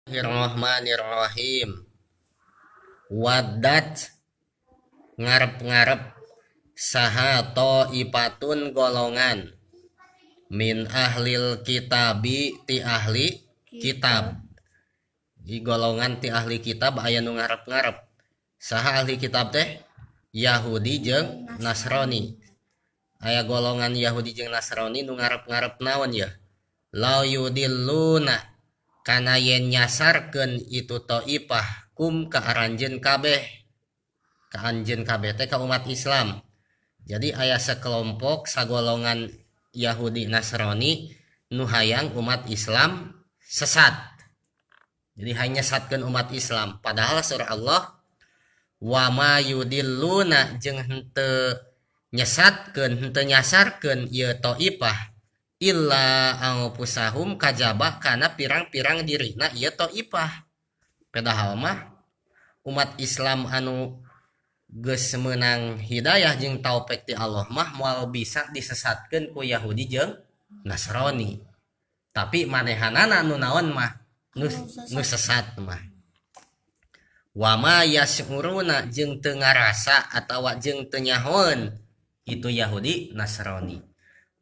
Bismillahirrahmanirrahim. Waddat ngarep-ngarep saha thaifatun golongan min ahlil kitabi ti ahli kitab. Di golongan ti ahli kitab aya nu ngarep-ngarep. Saha ahli kitab teh? Yahudi jeung Nasrani. Aya golongan Yahudi jeung Nasrani nu ngarep-ngarep naon ya? Lau yudilluna kana yen nyasarkeun itu taifah kum ka aranjeun kabeh, ka anjeun kabeh teh ka umat Islam. Jadi aya sekelompok sagolongan Yahudi Nasrani nu hayang umat Islam sesat. Jadi hayang nyesatkeun umat Islam, padahal surah Allah wama yudilluna jeung henteu nyesatkeun, henteu nyasarkeun ieu taifah illa anfusahum kajaba kana pirang-pirang dirina ieu taifah. Padahal mah umat Islam anu geus meunang hidayah jeung taufik ti Allah mah moal bisa disesatkeun ku Yahudi jeung Nasrani. Tapi manehanana nu naon mah nu sesat mah. Wama yas'uruna jeung teu ngarasa atawa jeung teu nyahoeun itu Yahudi Nasrani.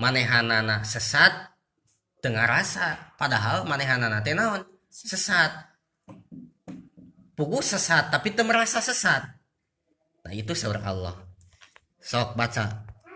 Manehanana sesat teu ngarasa, padahal manehanana teh naon? Sesat. Puguh sesat tapi teu merasa sesat. Nah, itu surah Allah. Sok baca.